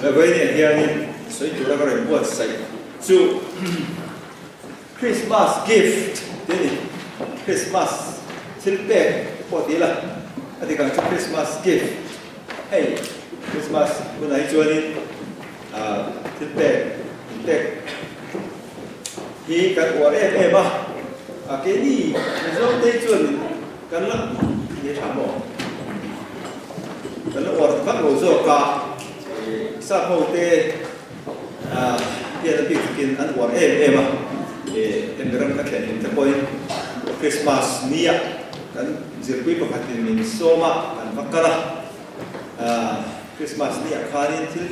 Vawiinah hianin sawi tura ka rawn buatsaih chu Christmas gift tih a ni. Christmas thil pek te pawh ti ila a dik ang chu Christmas gift. Hei Christmas hunah hi chuanin thil pek inpek hi kan uar em em a, keini Mizo te hi chuanin kan la ni tha maw? Kan la uar vak lo zawk a, sap ho te hian a bik takin an uar em em a, hemi ram ka thlen hlim te pawhin Christmas nia kan zirpui pakhatin min sawm a, kan va kal a, Christmas ni ah khanin thil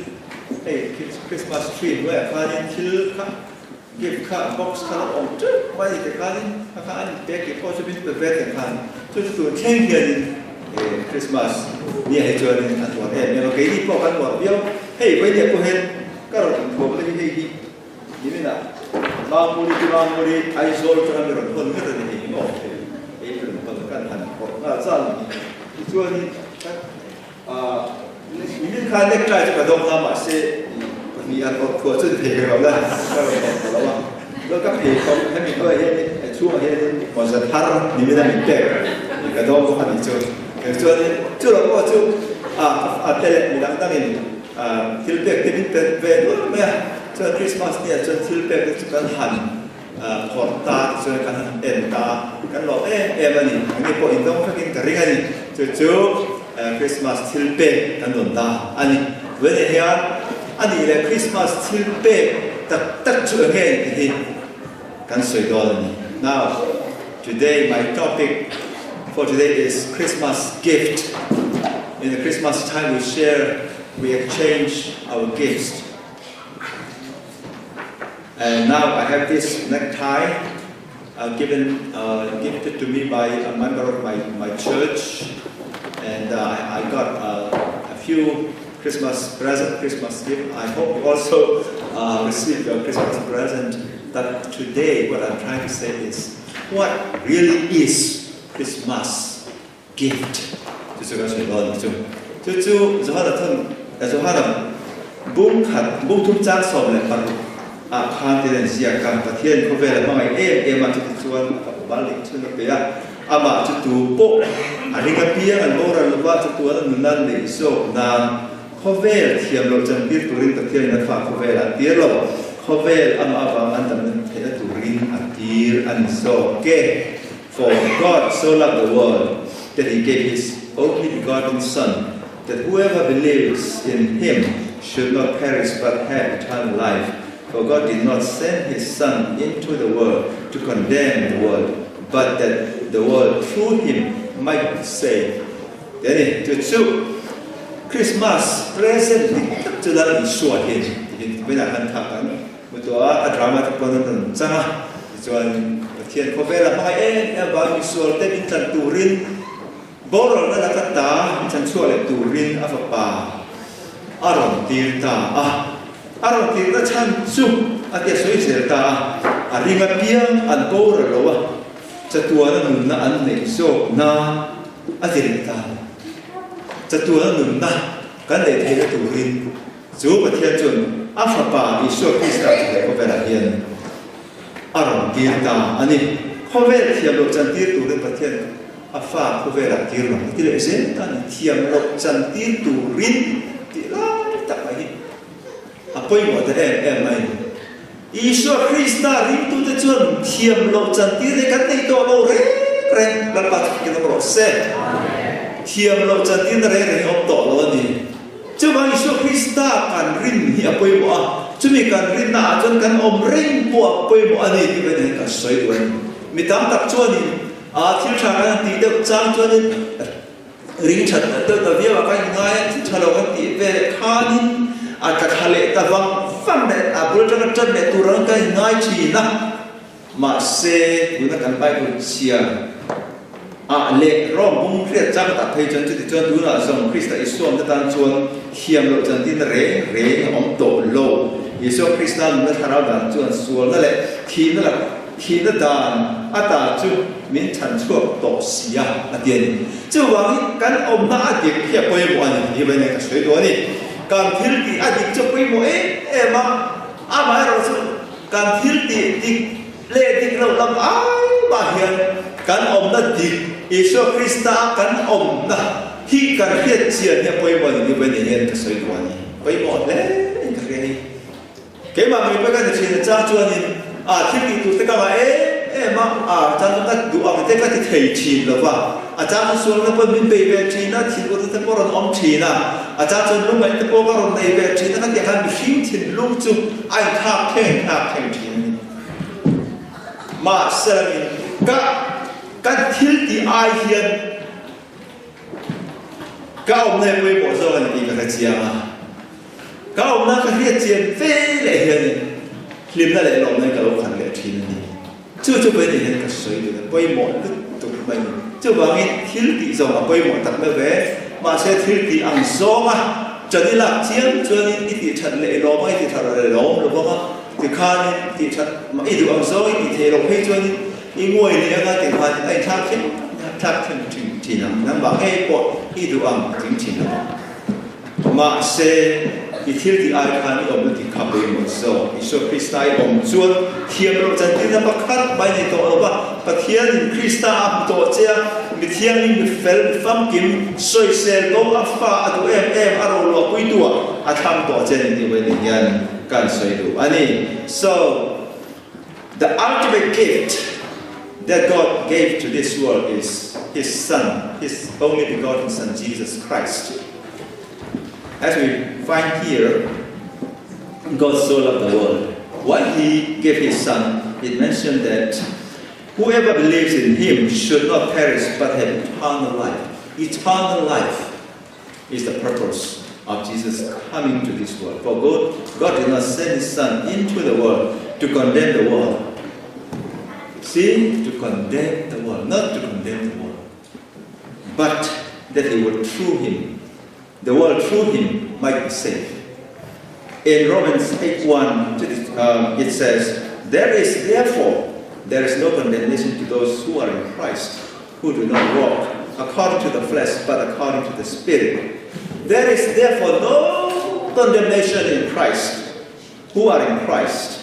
hei Christmas tree hnuaiah khanin thil kha gift kha box kha lo awm teuh mai a ni teh khanin kha kha an inpek tih pawh chu min pe ve teh khan chu chu tun thleng hianin Christmas ni ah hi chuanin an uar em em a keini pawh kan uar viau hei vawinia pawh hian ka rawn inthuam na hi hei hi nimin ah Mamuri chu Mamuri Aizawl atanga mi rawn hawn ngat a ni hei hi maw hei hei mi rawn hawn kan han phawrh nghal zan a ni tichuanin kan Nimin khan necktie chu ka dawng a, mahse pahnih an awrh thuah chu ni thei lo la, ka rawn awrh ta lo a. Chuan ka pheikhawk hemi hnuaiah hianin eh chhungah hianin mawza thar nimin a min pek ka dawng bawk a nih chu. Chuanin chu lo pawh chu a te leh midang dangin thil pek te min pe ve nual mai a. Chuan Christmas ni ah chuan thil pek te chu kan han Phawrh ta te chuan kan han en ta a, kan lawm em em a ni. Ange pawh indawng vekin ka ring a ni. Chu chu Christmas thil pek kan rawn ta a ni. Tunah hian a nih leh Christmas thil pek tak tak chu enge tih hi kan sawi dawn a ni. Now, today my topic for today is Christmas gift. In the Christmas time we share, we exchange our gifts. And now I have this necktie uh, given, uh, gifted to me by a member of my, my church. And uh, I, I got uh, a few Christmas present, Christmas gift. I hope you also uh, received your Christmas present. But today, what I'm trying to say is, what really is Christmas gift? Chu chu kan sawi dawn chu. Chu chu Johana thun Johana bung khat bung thum chang 16 ah khan tin an ziak a, Pathian khawvel a hmangaih em em a, chuti chuan a fapa bal leh chhun a pe a, amah chu tu pawh a ring apiang an boral lova, chutuan a nuna neih zawk nan khawvel thiam loh chantir turin Pathianin a fa khawvel a tir lo, khawvel amah avang an damna theihna turin a tir a ni zawk e. For God so loved the world that he gave his only begotten son that whoever believes in him should not perish but have eternal life. For God did not send his son into the world to condemn the world, but that the world through him might be saved. Tih a ni. Chu chu Christmas present dik tak chu Lal Isua hi a ni tiin vawiinah khan thak an hmu tawh a, a drama te pawn an rawn chang a. Tichuan Pathian khawvela hmangaih em em avangin misual te min tlan turin Boralna laka ta min thlan chhuak leh turin a fapa a rawn tir ta a. A rawn tirna chhan chu a tia sawi zel ta a, a ring apiang an boral lo a, chatuana nunna an neih zawk nan a ti leh ta. Chatuana nunna kan neih theihna turin chu Pathian chuan a fapa Isua Krista chu he khawvelah hian a rawn tir ta a ni. Khawvel thiam loh chantir turin Pathian a fa khawvelah tir lo a ti leh zel ta a ni. Thiam loh chantir turin tih lai tak mai hi a pawimawh ta em em mai. Isua Krista ringtute chuan thiam loh chantir hi kan nei tawh lo reng reng, Lalpa chu fakin awm rawh se. Thiam loh chantirna reng reng hi awm tawh lo a ni. Chuvang Isua Krista kan rin hi a pawimawh a, chumi kan rinna ah chuan kan awm reng pawh a pawimawh a ni tih mai hian kan sawi duh a ni. Mi tam tak chuanin aa thil tha kan han tih deuh chang chuanin ring that deuh ta viau ah kan inngai a, thil tha lo kan tih ve leh khanin a tla thla leh ta vang vang leh a bul atanga tan leh tur ang kan inngai thin a. Mahse, tuna kan Bible chhiar ah leh Rom bung hriat chang tak phei chuan chuti chuan tunah zawng Krista Isuamte tan chuan thiam loh chantirna reng reng a awm tawh lo. Isua Krista nunna thlarau dan chuan sualna leh thihna lak thihna dan ata chu min chhan chhuak tawh si a, a ti a ni. Chuvangin kan awmna a dik hi a pawimawh a ni tih hi vawiin ka sawi duh a ni. Kan thil tih a dik chu pawimawh em em a, amaherawhchu kan thil tih dik leh dik loh lam ai mah hian kan awmna dik Isua Krista a kan awmna hi kan hriat chian hi a pawimawh a ni tih pawhin hian ka sawi duh a ni. Pawimawh hle in ka hria a ni. Keimah ngei pawh ka ni thin a chang chuanin a thil tih tur te ka ngah em em a, a chang chu ka duh ang te ka ti thei thin lo va, a chang chu sualna pawh min bei ve thin a, thin ur te pawh rawn awm thin a, a chang chuan lungngaih te pawh ka rawn nei ve thin a, ka tih khan mihring thinlung chu a inthlak thleng thlak thleng thin a ni. Mahse langin ka ka thil tih ai hian Ka awmna hi pawimawh zawk a ni tih ka hre chiang a, ka awmna ka hriat chian fe leh hianin hlimna leh lawmna hi ka lo khat leh thin a ni. Chu chu pawhin hian ka sawi dun a, pawimawh lutuk mai a ni. Chuvangin thil tih zawng a pawimawh tak meuh ve, mahse thil tih ang zawnga ṭan i lak chiang chuanin i tih ṭhat leh i lawm a, i tih ṭhat leh lawm lo bawk a, tikhanin tih ṭhat i duh ang zawng i tih theih loh phei chuanin I nguai leh anga ti khan a inthlak thleng thlak thleng thin thin ang, nangmah ngei pawh i duh ang tling thin lo ang. Mahse, i thil tih ai khan i awmna tih kha pawimawh zawk. Isua Krista i awm chuan thiam loh chantirna pakhat mai nei tawh lo va, Pathianin Krista a hmu tawh che a, mi thiangin mi fel, mi famkim, sawisel bo a fa a duh em em a roluahpuitu-ah a thlang tawh che ni tih vawiin hian kan sawi duh a ni. So. The ultimate gift that God gave to this world is His Son, His only begotten Son, Jesus Christ. As we find here, God so loved the world. Why He gave His Son, it mentioned that whoever believes in Him should not perish but have eternal life. Eternal life is the purpose of Jesus coming to this world. For God, God did not send His Son into the world to condemn the world. See, to condemn the world, not to condemn the world, but that He would through Him, the world through Him might be saved. In Romans 8 1, it says, There is therefore, there is no condemnation to those who are in Christ, who do not walk according to the flesh, but according to the Spirit. There is therefore no condemnation in Christ, who are in Christ.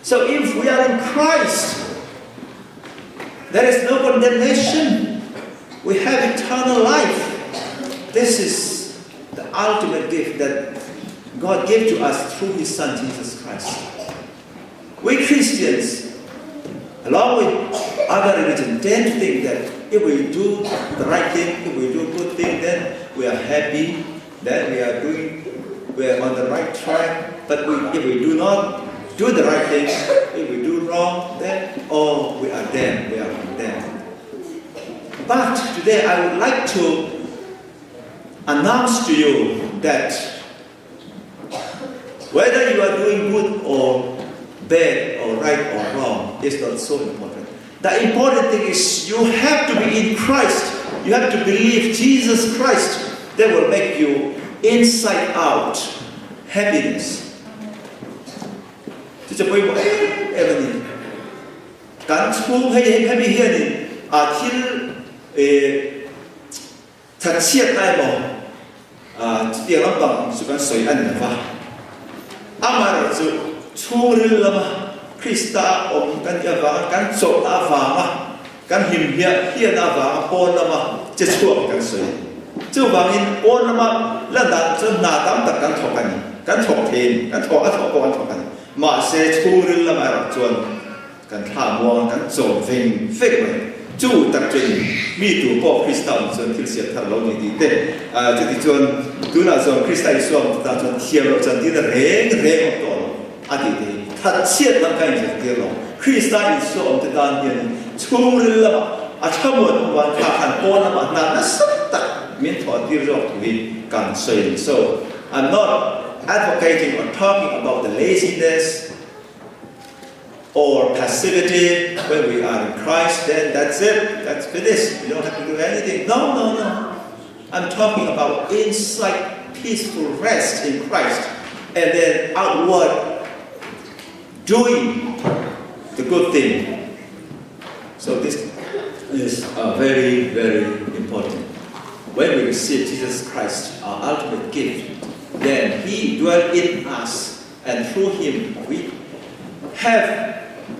So if we are in Christ, there is no condemnation. We have eternal life. This is the ultimate gift that God gave to us through His Son, Jesus Christ. We Christians, along with other religions, tend to think that if we do the right thing, if we do good thing, then we are happy, then we are doing, we are on the right track. But we, if we do not do the right thing, if we do wrong, then oh, we are damned, we are condemned. But today I would like to announce to you that whether you are doing good or bad or right or wrong is not so important. The important thing is you have to be in Christ. You have to believe Jesus Christ. That will make you inside out happiness. Chu chu pawimawh em em a ni. Kan chhung hei hei hemi hianin a thil eh Thatchhiatna emaw chutiang lampang chu kan sawi a ni lo va, amaherawhchu chhungril lama Krista a awm kan tih avanga kan chawlhna avanga kan hlim hliah hliahna avanga pawn lama che chhuak kan sawi a ni. Chuvangin pawn lama la dan chuan hna tam tak kan thawk a ni, kan thawk thei a ni, kan thawk a thawh pawh kan thawk a ni. Mahse chhungril lamah erawh chuan Kan thla muang kan chawm veng vek mai. Chu tak chu in mi tu pawh Krista awm chuan thil siam thar lo ni tih te. Chuti chuan tunah chuan Krista Isua awm ta chuan thiam loh chan tirna reng reng awm tawh lo a tih te hi thatchhiat lam kha inzirtir lo. Krista Isua awm te tan hian chhungril lamah a thlamuan awm van kha khan pawn lamah hna nasa tak min thawh tir zawk thu hi kan sawi a ni. So, I'm not advocating or talking about the laziness, or passivity when we are in Christ, then that's it, that's finished, you don't have to do anything. No, no, no. I'm talking about inside peaceful rest in Christ and then outward doing the good thing. So this is very, very important. When we receive Jesus Christ, our ultimate gift, Then he dwell in us and through him we have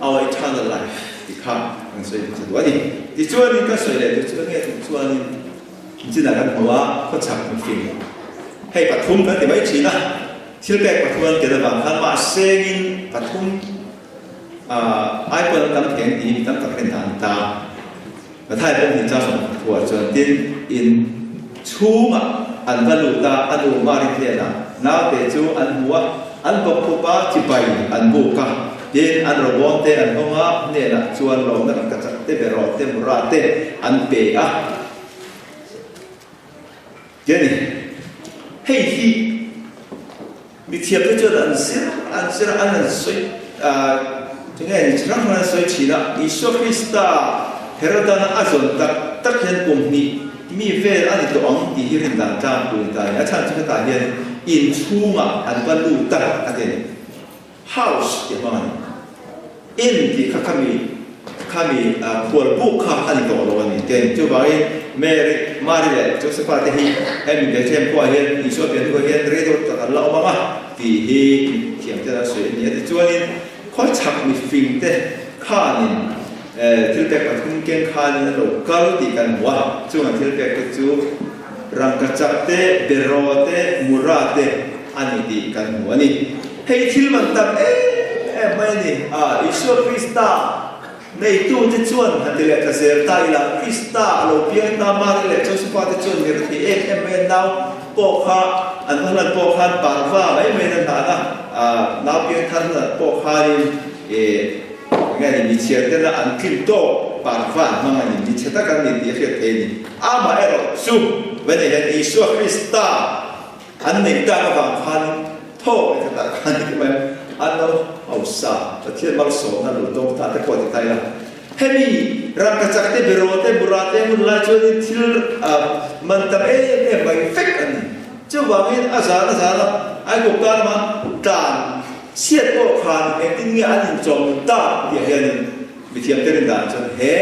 our eternal life tih kha kan sawi hmasa duh a ni. Tichuanin ka sawi leh duh chu enge tih chuanin chinah kan hmu a, khawchhak mifing hei pathum kan ti mai thin a, thil pek pathum an ken avang khan mahsengin pathum ai pawn an tam thei ang tih hi mi tam tak rin dan a ni ta. Mathai pawh hnin chang sawm thuah chuan tin in chhungah an va lut a, a nu Mari hnenah naute chu an hmu a, an bawk khup a, chibai an buk a. Tin, an rawbawn te an hawng a, hnenah chuan lawmna rangkachak te, beraw te, mura te an pe a. Ti a ni. Hei hi mithiamte chuan an zir an zir a, an han sawi tinge ni chi hrang hrang an sawi thin a, Isua Krista Herodana a zawn tak tak hian kum hnih mi vel a ni tawh ang tih hi rindan tlangpui a ni ta a ni. A chhan chu hetah hian inchhungah an va lut a a ti a ni. House tih hmang a ni. In tih kha khami khami khualbuk kha a ni tawh lo a ni ten. Chuvangin Mary, Mari leh Josepha te hi hemi Bethlehem khuaah hian Isua pian hnuah hian rei deuh tak an la awm ang a tih hi mithiam ten an sawi a ni a. Tichuanin khawchhak mifing te khanin thil pek pathum keng khanin an lo kal tih kan hmu a. Chung an thil pek te chu rangkachak te, beraw te, mura te a ni tih kan hmu a ni. Hei thil man tam em em mai a ni. A, Isua Krista neitute chuan han ti leh ta zel ta ila, Krista a lo piang ta, Mari leh Josefa te chuan mi rethei em em mai an nau pawh kha, an va hlan pawh khan parva mai mai in an hlan a, a, nau piang thar hlan pawh khanin e, enge ni, mi chhiar tena an tlin tawk parva an hmang a ni, mi chhe tak an ni tih a hriat thei a ni. Amaherawh chu, vawiin hian Isua Krista An neih tak avang khan thawk leh khatah khan ti mai an lo hausa Pathian malsawmna lo dawng ta te pawh ti ta ila. Hemi rangkachak te beraw te mura te hun lai chuanin thil man tam em em mai vek a ni. Chuvangin a zan a zan a Aigawp tan lama tlan chhiat pawh khan engtin nge an inchawm tak tih ah hianin Mithiam te rin dan chuan he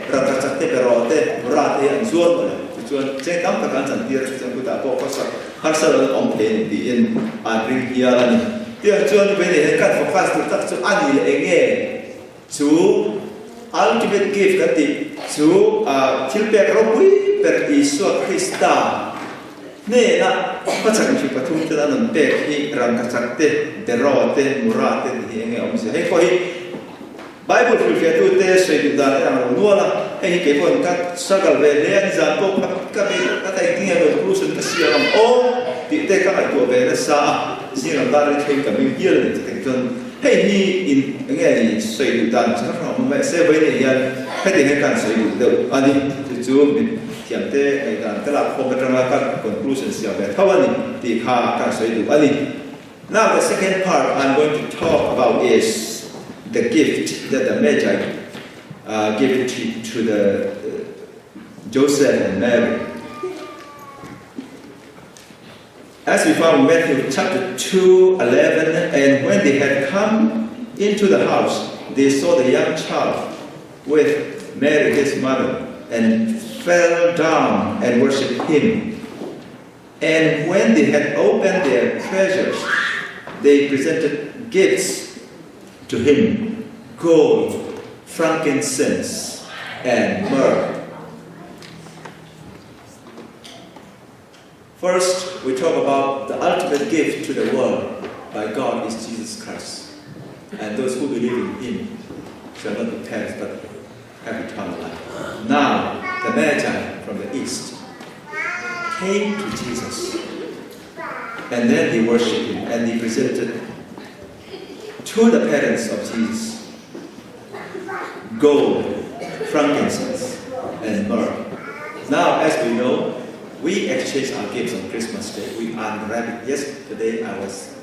rangkachak te beraw te mura te hi an zuar mawle. Tichuan cheng tam tak an chantir a chuan kutah pawh khawsak harsa lo an awm thei a ni tiin an ring hial a ni. Tiang chuan vei nei hian kan focus tur tak chu a ni leh eng nge chu ultimate gift kan tih chu thil pek ropui ber Isua Krista hnena hmachak mihring pathum ten an rawn pek hi rangkachak te beraw te mura te tih hi eng nge awmzia hei pawh hi Bible hrilhfiahtute sawi duh dan te ang lo nual a, hei hi kei pawhin ka struggle ve hle a, nizan pawh ka ka bei ka ta engtin nge conclusion ka siam ang aw tih te ka ngaihtuah ve nasa a, zing lam dar ri thleng ka ming hial a ni chuteng chuan hei hi in enge ni sawi duh dan chi hrang hrang a awm mai se vawiin ah hian heti hian kan sawi duh deuh a ni chu chu mithiam te ngaihdan ka lak khawm atanga ka conclusion siam ve tho a ni tih kha kan sawi duh a ni. Now the second part I'm going to talk about is the gift that the Magi uh, given to, to the uh, Joseph and Mary. As we found in Matthew chapter 2, 11, and when they had come into the house, they saw the young child with Mary his mother, and fell down and worshipped him. And when they had opened their treasures, they presented gifts to him gold, frankincense, and myrrh. First, we talk about the ultimate gift to the world by God is Jesus Christ. And those who believe in him shall not be perished but have eternal life. Now, the Magi from the east came to Jesus. And then they worshipped him and they presented to the parents of Jesus gold, frankincense, and myrrh. Now, as we know, we exchange our gifts on Christmas Day. We unwrap it. Yesterday, I was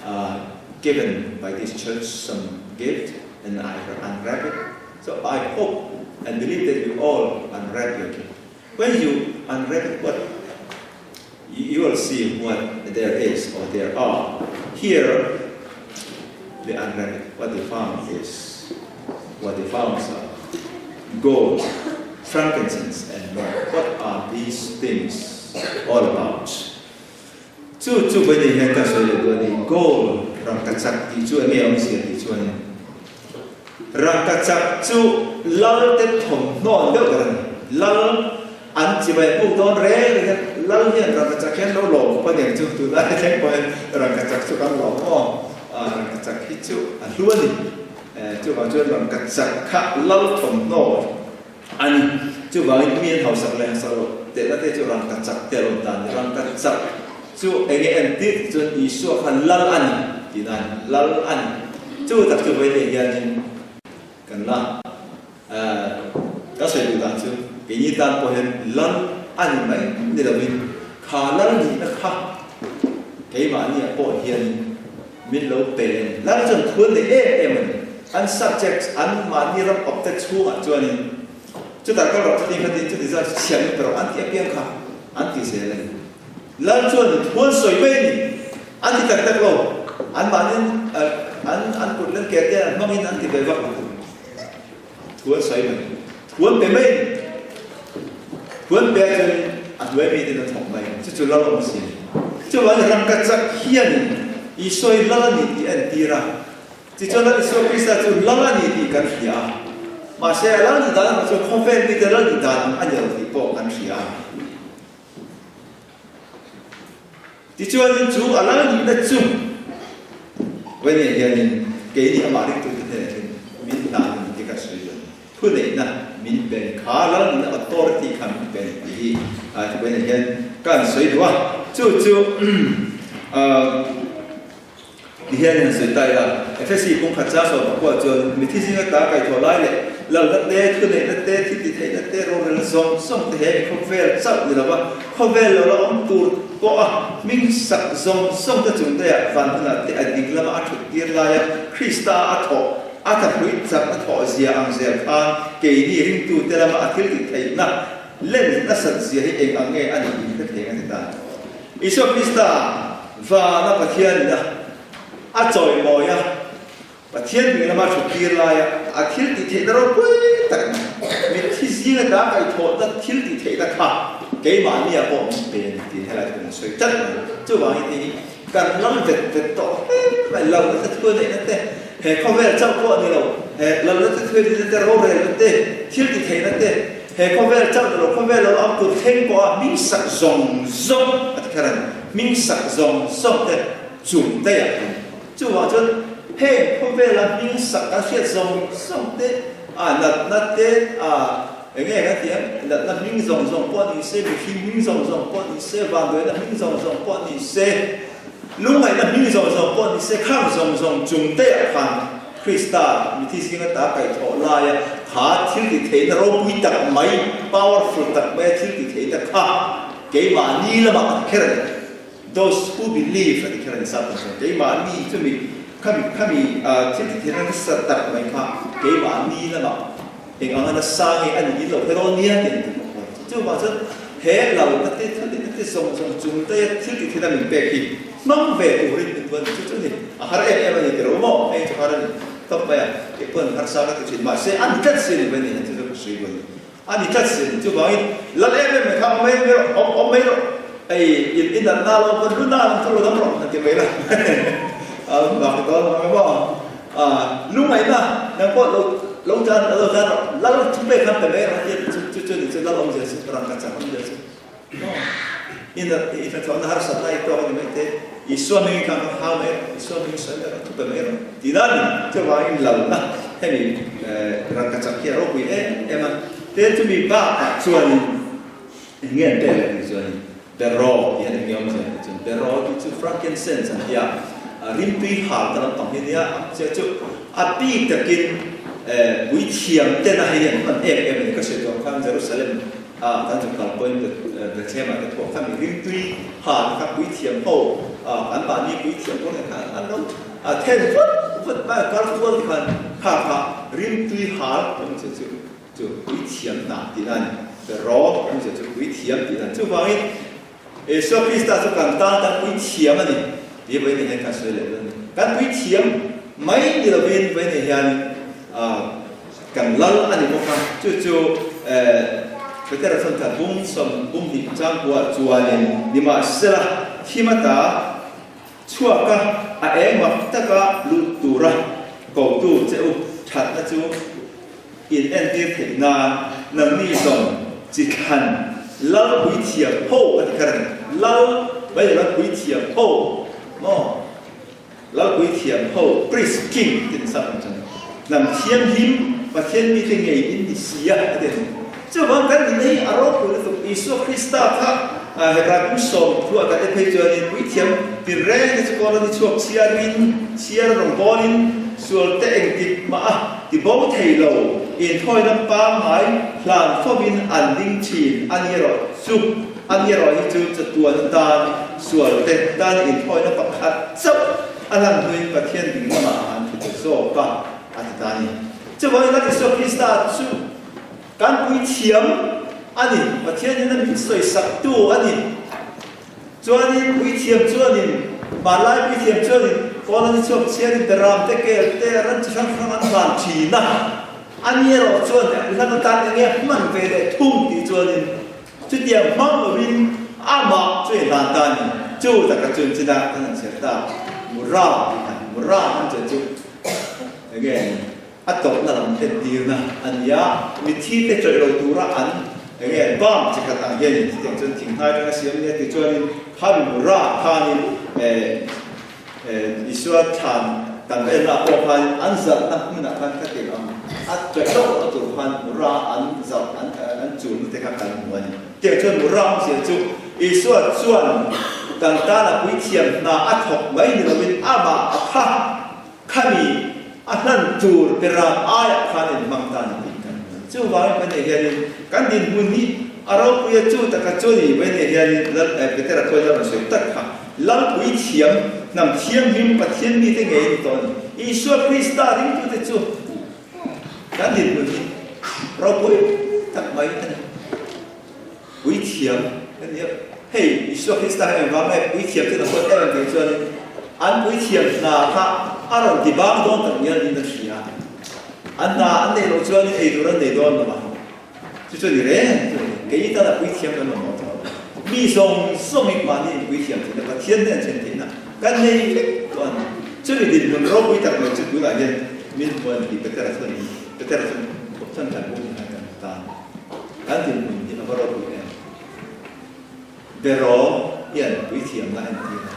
uh, given by this church some gift, and I unwrap it. So I hope and believe that you all unwrap your gift. When you unwrap it, what you will see what there is or there are. Here, they unwrap it. What they found is what they found are gold, frankincense, and myrrh. What are these things all about? Chu chu vawiin hian ka sawi leh duh a ni, gold rangkachak tih chu enge awmzia tih chuanin rangkachak chu lal te thawmhnawn deuh ber a ni. Lal an chibai buk dawn reng reng hian lal hian rangkachak hian lo lawm khawp a niang chu tunlai thleng pawhin rangkachak chu kan lawm maw? Rangkachak hi chu a hlu a ni. Chuvang chuan rangkachak kha lal thawmhnaw A ni. Chuvangin mi an hausak leh hausak loh tehna te chu rangkachak te a rawn dan ni. Rangkachak chu eng nge entir tih chuan Isua kha lal a ni tihna a ni. Lal a ni. Chu tak chu vawiin hianin kan la kan sawi duh dan chu keini tan pawh hian lal a ni mai ni lovin kha lal nihna kha keimahniah pawh hianin Min lo pe a ni. Lal chuan thu an nei em em a ni. An subjects, an mahni ram awp te chhungah chuanin chutah kal rawh, chuti khatin chuti zat chu chhiat min pe rawh an ti apiang kha an ti zel a ni. Lal chuan thu an sawi mai a ni. An ti tak tak lo. An mahni an an kut len ke te an hmangin an ti ve vak lo. Thu an sawi mai. Thu an pe mai a ni. Thu an pe ah chuanin a hnuai mi ten an thawk mai. Chu chu lal awm si a ni. Chuvangin rangkachak hianin Isua hi lal a ni tih a entir a. Tichuan Lal Isua Krista chu lal a ni tih kan hria a. Mahse a lal nih dan erawh chu khawvel mite lal nih dan ang a ni lo tih pawh kan hria a. Tichuanin chu a lal nihna chu Vawinia hianin keini amah ringtute hnenah hian min hnahin ti ka sawi dawn. Thuneihna min pen kha lal nihna authority kha min pen tih hi Vawinia hian ka han sawi duh a. Chu chu Ti hian han sawi ta ila, Efesi kawng khat chang 14 chuan mithi zinga ta kaihthawh lai leh lalna te, thuneihna te, thiltihtheihna te, rorelna zawng zawng te he mi khawvel chauh ni lova khawvel lo la awm tur pawh a hming sak zawng zawng te chung te ah van hunah te a ding lama a thut tir laia Krista a thawh a thahrui chak a thawh zia ang zel khan keini ringtute lama a thiltihtheihna len nasat zia hi eng ang nge a nih in hre thei ang a ti ta. Isua Krista vana Pathian ina a chawimawi a, Pathian hming lama thut tir laia a thil tih theihna ropui tak mitthi zinga dah kaihthawhna thil tih theihna kha keimahnia pawh min pe a ni tiin helai thu kan sawi tlat mai. Chuvangin hei hi kan lam vet vet tawh hle mai, lalna te thu neihna te, he khawvel chauh pawh a ni lo, he lalna te thu neihna te, rorelna te, thil tih theihna te, He khawvel chauh ni lo, khawvel lo ang tur thleng pawha hming sak zawng zawng a ti kher a ni. Hming sak zawng zawng te chung daih ah khan. Chuvang chuan heng khawvela hming sak kan hriat zawng zawng te, a natna te, a eng nge kan tih ang, natna hming zawng zawng pawh ni se, mihring hming zawng zawng pawh ni se, vanduaina hming zawng zawng pawh ni se, lungngaihna hming zawng zawng pawh ni se, khang zawng zawng chung daih ah khan Krista mithi zinga ta kaihthawh laia kha thil ti theihna ropui tak mai, powerful tak maia thil ti theihna kha keimahni lamah a ti kher a ni. Those who believe a ti kher a ni sap tan chuan keimahni chumi khami khami thil ti theihna nasa tak mai kha keimahni lamah eng anga nasa nge a nih lo heraw nia tih an ti bawk a. Chuvang chuan he lalna te thil tihna te zawng zawng chung daia thil ti theihna min pek hi Hmang ve turin min tuan chu chu ni. A har em em a ni tiro maw? Hei chu har a ni tawp mai a, kei pawn harsa ka ti thin. Mahse a ni tlat si a ni mai ni, chu chu ka sawi buai ni. A ni tlat si a ni. Chuvangin lal em em mai kha awm mai rawh, awm awm mai rawh. Hei in in natna lo pawn lu na ang chu lo dam rawh han ti mai la. A bak ti dawn ang maw? A lungngaihna nang pawh lo lo tan lo tan rawh. Lal thu pek khan pe mai rawh a ti a, chu chu chu ni chu lal awmzia chu rangka chak awmzia chu. I hnathawhna harsatna i tawk a ni mai te, Isua hmingin khan ka hau mai rawh, Isua hmingin sawi mai rawh, thu pe mai rawh tih dan a ni. Chuvangin lalna hemi rangkachak hi a ropui em em a, tin chumi bakah chuanin eng nge an pek leh tih chuanin beraw tih hian eng nge awmzia tih chuan beraw tih chu frankincense an ti a, rimtui hal ta lampang hi nia a awmzia chu a bik takin puithiam tena hei an hman em em a ni ka sawi tawh ang khan Jerusalem A kan chu kal pawhin Bethlehem ah te pawh kha mihring tui ha te kha puithiam ho an mahni puithiam pawh nen khan an lo then vut vut mai a, kal kual te khan kha kha rimtui hal awm che chu chu puithiam hna tihna a ni, rawk awm che chu puithiam tihna a ni. Chuvangin Isua Krista chu kan tan kan puithiam a ni tih vawiin hian kan sawi leh dawn a ni. Kan puithiam mai ni lovin vawiin hian Kan lal a ni bawk a, chu chu Petera chuan thla bung 12 changkuah chuanin nimahsela. Thim ata chhuak a, a eng mak taka lut tura kotu che u thatna chu in entir theih nan nangni zawng chi thlan lal puithiam ho a ti kher a ni. Lal mai lo lal puithiam ho maw? Lal puithiam ho, priest, king ti ni sak ang chuan hnam thianghlim Pathian mite ngei in ni si a a ti a ni. Chuvang kan nihna hi a ropui lutuk. Isua Krista kha Hebrai kum 30 ah kan en phei chuanin puithiam tinreng te chu kawl a ni chhuak chhiarin chhiar a rawn bawlin sual te engtik mah a ti bo thei lo inthawina pangngai hlan fovin an ding thin a ni erawh chu. Ani erawh hi chu chatuan atan sual te tan inthawina pakhat chauh a lan hnuin Pathian ding lamah an thu ta zawk a, a ti ta a ni. Chuvangin Lal Isua Krista chu kan puithiam a ni, Pathianin a min sawisaktu a ni. Chuanin puithiam chuanin, hmanlai puithiam chuanin kawl an i chhuak chhiarin beram te, kel te, ran chi hrang hrang an hlan thin a. Ani erawh chuan hlan atan enge hman ve leh thung tih chuanin Chutiang hmang lovin amah chu i hlan ta a ni. Chu taka chun chinah kan han chhiar ta. Mura tih kha Mura han chuan chu enge a tawpna lam entirna a ni a, mitthi te chawih lo tura an enge bam chi khat ang hianin chutiang chuan thinghnai atanga siam nia tichuanin khami Mura khanin eh Isua thlan kan va enna pawh khan an zalhna hmunah khan ka tirh ang a tawih loh a tur khan mura an zalh an an chulna te kha kan hmu a ni. Tiang chuan mura awmzia chu Isua chuan kan tana puithiam hna a thawk mai ni lovin amah a kha khami a hlan tur beram aiah khan inhmang ta ni tih kan hmu a ni. Chuvangin Vene hianin kan dinhmun hi a ropuia chu taka chu ni Vene hianin Lal Petera khawi lama sawi tak kha Lal puithiam, hnam thianghlim Pathian mite ngei a ni tawh a ni. Isua Krista ringtute chu kan dinhmun hi ropui tak mai a ni. Puithiam a ni a, hei Isua Krista hi engvang nge puithiam chu na huat em em tih chuanin an puithiam hna kha a rawn ti bang dawn tak ngial niin a hria. An hna an neih loh chuanin ei tur an nei dawn lo a. Chu chu a ni reng a ni chu a ni. Kei tana puithiam kan awm lo tawh lo. Mi zawng zawng hi mahni in puithiam theihna, Pathian nen then theihna kan nei vek tawh a ni. Chumi dinhmun ropui tak mai chu tunah hian min hmu a ni tih Petera chuan in Petera chuan chuan kan hmu hian kan hmu ta a ni. Kan dinhmun hi a va ropui em? Beraw hian puithiamna a entir a.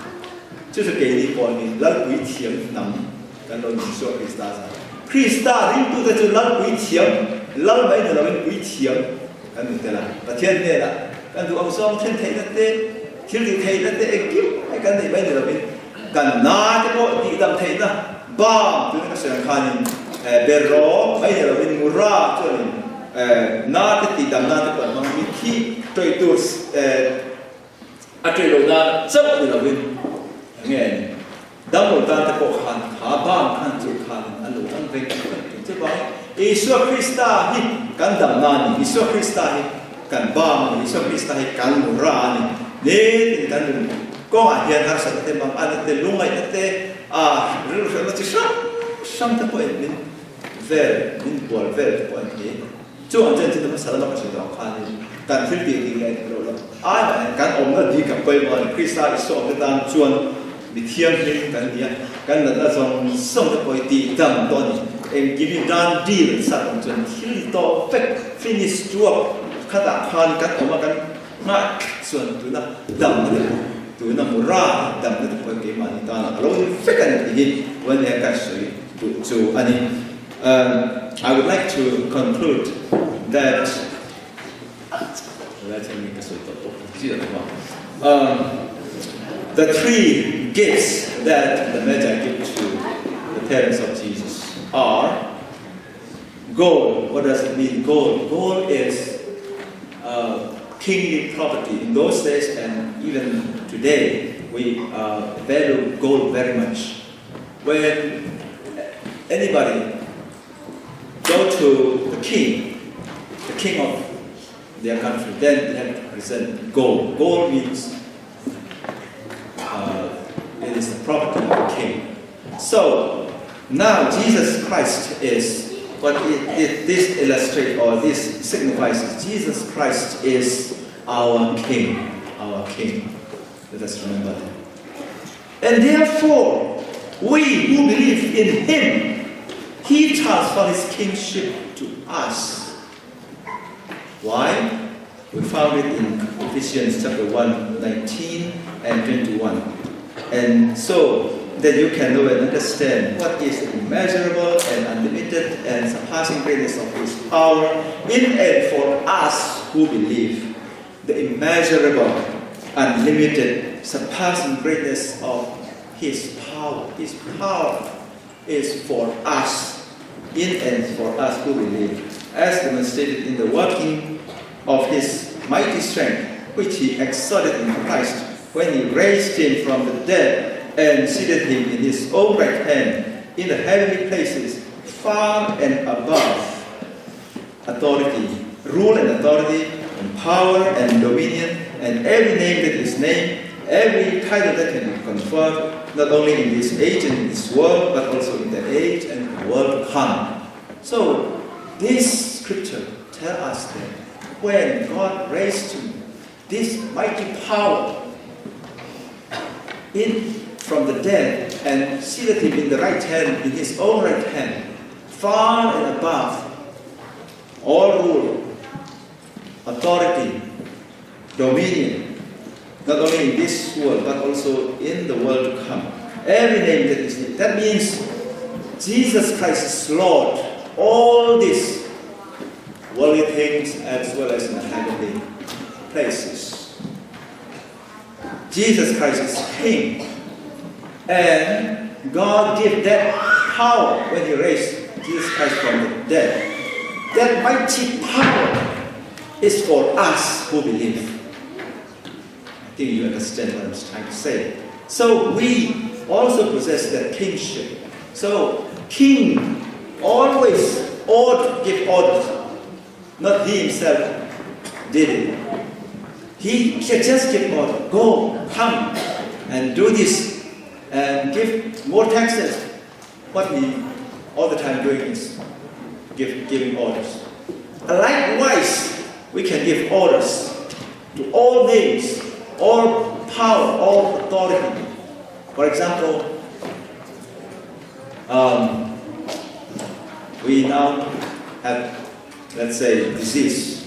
Chu chu keini pawh hi Lal puithiam hnam kan lo ni Isua Krista zan. Krista ringtute chu Lal puithiam, Lal mai ni loin puithiam kan ni tel a. Pathian hnenah kan duh ang zawng then theihna te, thil tih theihna te engkim mai kan neih mai ni loin kan na te pawh tihdam theihna bam tuna ka sawi ang khanin beraw mai ni loin mura chuanin Na te tihdam na te pawh an hmang a, mitthi tawih tur a tawih loh nan chauh ni lovin enge a ni, damlo tan te pawh khan kha bang khan chu khan an lo dam vek a ni. Chuvangin Isua Krista hi kan damna a ni, Isua Krista hi kan bang a ni, Isua Krista hi kan mura a ni. Nitin kan nun kawngah hian harsatna te, manganna te, lungngaihna te, rilru hrehna chi hrang hrang te pawhin min vel min bual vel te pawh an thei. Chu ang chuan thil hmasa lama ka sawi tawh ang khanin kan thil tih ding leh theih loh ai mah hian kan awmna dik a pawimawh a ni. Krista Isua awmte tan chuan mi thianghlim kan ni a, kan natna zawng zawng te pawh hi tih dam tawh a ni. Engkim hi done deal an sak ang chuan thil tawh vek, finished work, khatah khan kan awm a, kan nghah tlat chuan tuna damna te pawh tuna mura damna te pawh hi keimahni tana a lo ni vek a ni tih hi Vania ka sawi duh chu a ni. I would like to conclude that the three gifts that the Magi give to the parents of Jesus are gold. What does it mean, gold? Gold is kingly property. In those days and even today, we value gold very much. When anybody go to the king, the king of their country, then they have to present gold. Gold means it is the property of the king. So now Jesus Christ is what it, it, this illustrates or this signifies is Jesus Christ is our King, our King. Let us remember that. And therefore, we who believe in him, he transferred his kingship to us. Why? We found it in Ephesians chapter 1, 19 and 21. And so that you can know and understand what is the immeasurable and unlimited and surpassing greatness of his power in and for us who believe. The immeasurable, unlimited, surpassing greatness of his power. His power is for us, in and for us who believe, as demonstrated in the working of his mighty strength, which he exerted in Christ when he raised him from the dead and seated him in his own right hand in the heavenly places, far and above authority, rule and authority, and power and dominion, and every name that is named, every title that can be conferred, not only in this age and in this world, but also in the age and the world to come. So, this scripture tells us that when God raised him, this mighty power in from the dead and seated him in the right hand, in his own right hand, far and above all rule, authority, dominion, not only in this world but also in the world to come. Every name that is named. That means Jesus Christ is Lord. All these worldly things as well as in the heavenly places. Jesus Christ is King. And God gave that power when He raised Jesus Christ from the dead. That mighty power is for us who believe. I think you understand what I'm trying to say. So we also possess that kingship. So king always ought give orders. Not he himself did it. He just give order. Go, come, and do this, and give more taxes. What he all the time doing is giving orders. Likewise, we can give orders to all names, all power, all authority. For example, we now have, let's say, disease.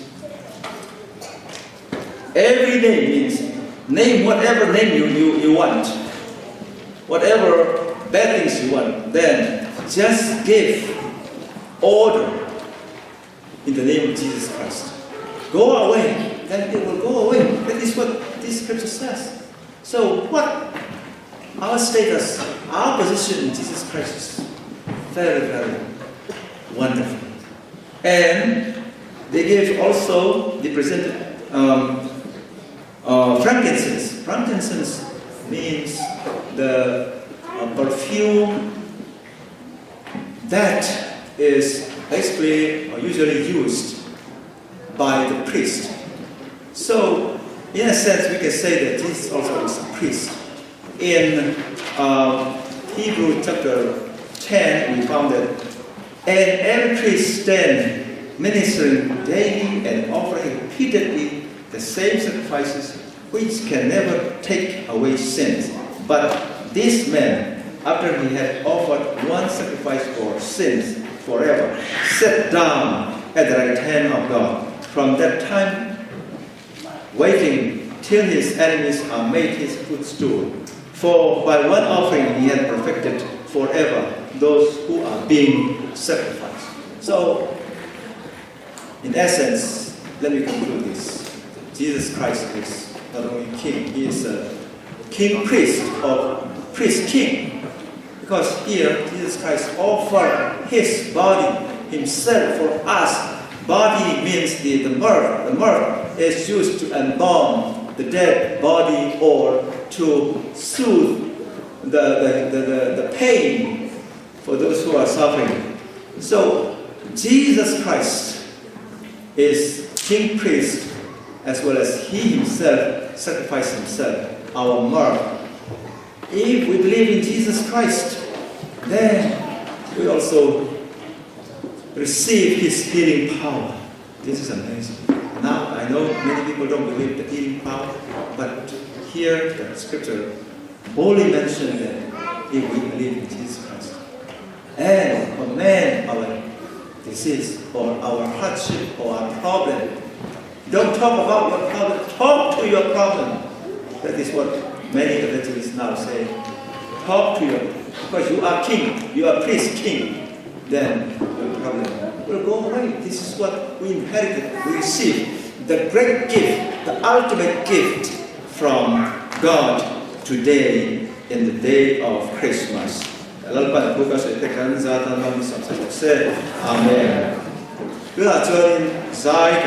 Every name means name whatever name you want, whatever bad things you want, then just give order in the name of Jesus Christ. Go away, then it will go away. That is what this scripture says. So what our status, our position in Jesus Christ is very, very wonderful. And they gave also, they presented frankincense. Frankincense means the perfume that is basically or usually used by the priest. So, in a sense, we can say that Jesus also is a priest. In Hebrew chapter 10, we found that, and every priest stand ministering daily and offering repeatedly the same sacrifices which can never take away sins. But this man, after he had offered one sacrifice for sins forever, sat down at the right hand of God. From that time, waiting till his enemies are made his footstool. For by one offering he had perfected forever those who are being sacrificed. So, in essence, let me conclude this. Jesus Christ is not only king, he is a king priest or priest king. Because here, Jesus Christ offered his body himself for us. Body means the myrrh. The myrrh is used to embalm the dead body or to soothe the pain for those who are suffering. So, Jesus Christ is king priest as well as he himself sacrificed himself, our myrrh. If we believe in Jesus Christ, then we also receive his healing power. This is amazing. Now, I know many people don't believe the healing power, but Here the scripture boldly mentioned that if we believe in Jesus Christ and command our disease or our hardship or our problem, don't talk about your problem, talk to your problem. That is what many evangelists now say. Talk to your, because you are king, you are priest king, then your problem will go away. This is what we inherited, we received. The great gift, the ultimate gift from God today in the day of Christmas. Lalpan thu ka sawi te kan za tan mal min sawm sak se. Amen. Tunah chuanin zai kan